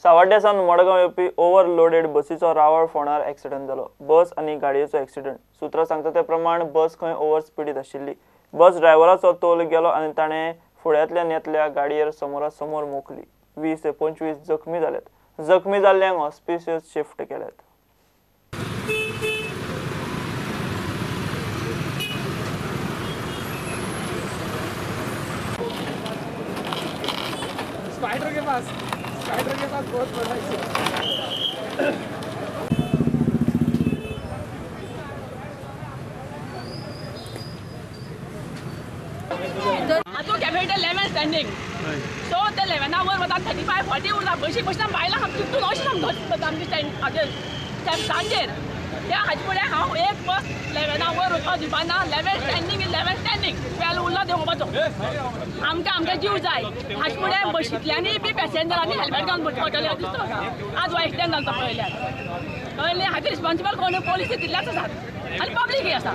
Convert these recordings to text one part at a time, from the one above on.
सावड्ड्या सावन मडगांव येवपी ओव्हरलोडेड बसीचो रावळ फोंडार एक्सिडंट जालो. बस आनी गाडयेचो एक्सिडंट. सुत्रां सांगता ते प्रमाण बस खंय ओव्हर स्पिडीत आशिल्ली. बस ड्रायव्हराचो तोल गेलो आनी ताणें फुड्यांतल्यान येतल्या गाडयेर समोरासमोर मोखली. 20 ते 25 जखमी जाल्यात. जखमी जाल्ल्यांक हॉस्पिसियस शिफ्ट केल्यात. स्पाइडर के पास बहुत बड़ा आतां कॅपिटल 11 स्टँडींग सो ते 11 वर वता 35 40 उरता. बशी बसना बायलां तितून अशें सामको आमचे स्टँड स्टॅप्सांचेर. त्या हाजे फुडें हांव एक बस 11 वर वचपाक दिवपा ना. 11 स्टँडींग 11 स्टँडींग 12 उरलो देंवोवपाचो. आमकां आमकां जीव जाय. हाजे फुडें बशींतल्यानूय बी पॅसेंजरांनी हेल्मेट घालून बसचें पडटलें दिसता म्हाका. आज हो एक्सिडंट जालो तो पळयल्यार कळ्ळें. हाचे रिस्पॉन्सिबल कोण? पोलीस तितलेच आसात आनी पब्लीकय आसा.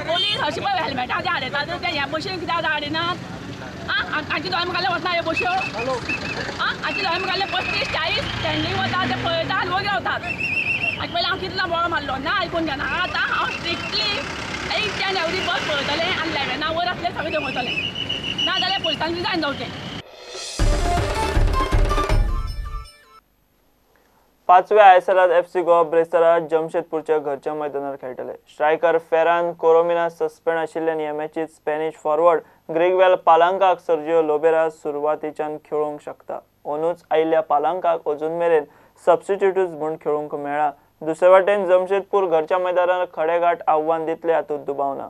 पोलीस अशें पळय हेल्मेटां जे हाडयतात ते ह्या बशीन कित्याक हाडिनात? आं, हाचे दोळे मुखारले वचना ह्यो बश्यो. आं, हाचे दोळे मुखारले 35 40 स्टँडींग वता ते पळयता आनी वगीर रावतात. हाचे पयलीं हांव कितलो बोवाळ मारलो ना आयकून घेना. आतां हांव स्ट्रिक्टली 8 10 एवरी बस पळयतलें आनी 11 वर आसलें सगळें देंवयतलें. ना जाल्यार पोलिसांनी रिजायन जावचें. 5व्या आयएसएलांत एफसी गोवा ब्रेस्तारा जमशेदपूरच्या घरच्या मैदानार खेळटले. स्ट्रायकर फेरान कोरोमिना सस्पेंड आशिल्ल्यान ह्या मॅचीत स्पॅनिश फॉरवर्ड ग्रिगवेल पालांकाक सर्जिओ लोबेरा सुरवातीच्यान खेळूंक शकता. अंदूच आयिल्ल्या पालांकाक अजून मेरेन सबस्टिट्यूट म्हूण खेळूंक मेळ्ळा. दुसरे वाटेन जमशेदपूर घरच्या मैदानार खडेगांठ आव्हान दितले हातूंत दुबाव ना.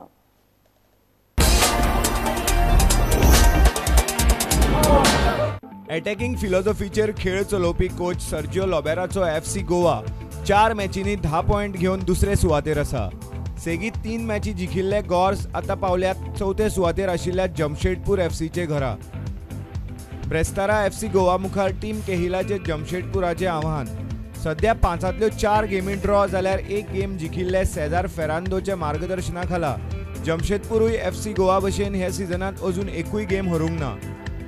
अटॅकिंग फिलॉसॉफीचेर खेळ चलोवपी कोच सर्जिओ लोबेराचो एफसी गोवा 4 मॅचींनी 10 पॉयंट घेवन दुसरे सुवातेर आसा. सेगीत 3 मॅची जिखिल्ले गॉर्स आतां पावल्यात चवथे सुवातेर आशिल्ल्या जमशेदपूर एफसीचे घरा. ब्रेस्तारा एफसी गोवा मुखार टीम केहिलाचे जमशेदपुराचे आव्हान. सध्या 5 4 गेमी ड्रॉ जाल्यार 1 गेम जिखिल्ले सेजार फेरांदोच्या मार्गदर्शना खाला जमशेदपूरूय एफसी गोवा भशेन ह्या सिजनांत अजून एकूय गेम हरूंक ना.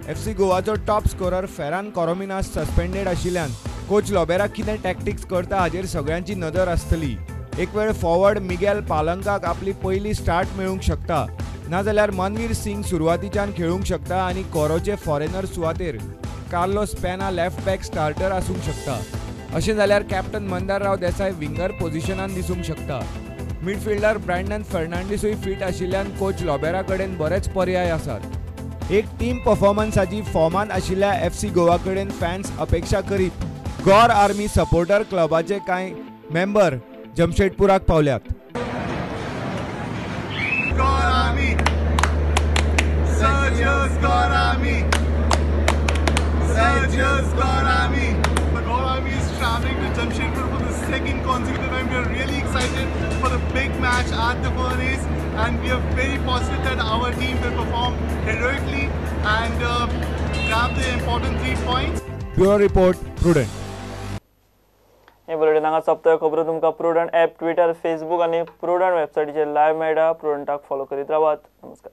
एफसी गोवाचो top scorer Ferran Corominas suspended आशिल्ल्यान कोच लोबेरा कितें टॅक्टिक्स करता हाजेर सगळ्यांची नदर आसतली. एक वेळ फॉरवर्ड मिगेल पालंकाक आपली पयली स्टार्ट मेळूंक शकता, नाजाल्यार मनवीर सिंग सुरवातीच्यान खेळूंक शकता आनी कोरोचे फॉरेनर सुवातेर Carlos Pena left back starter आसूंक शकता. अशें जाल्यार कॅप्टन मंदार राव देसाय विंगर पोझिशनान दिसूंक शकता. मिडफिल्डर ब्रँडन फर्नांडीसूय फिट आशिल्ल्यान कोच लोबेरा कडेन बरेच पर्याय आसात. एक टीम परफॉर्मन्साची फॉर्मांत आशिल्ल्या एफसी गोवा कडेन फॅन्स अपेक्षा करीत गौर आर्मी सपोर्टर क्लबाचे कांय मेंबर जमशेदपुराक पावल्यात. Second consecutive time. We are really excited for the big match at the Furnace, and we are very positive that our team will perform heroically and grab the important 3 points. Bureau Report, Prudent. हे bulletin हांगा सोंपता. खबरो तुमकां prudent app, Twitter, Facebook आनी prudent वेबसायटीचेर live मेळटा. प्रुडंटाक follow करीत रावात. नमस्कार.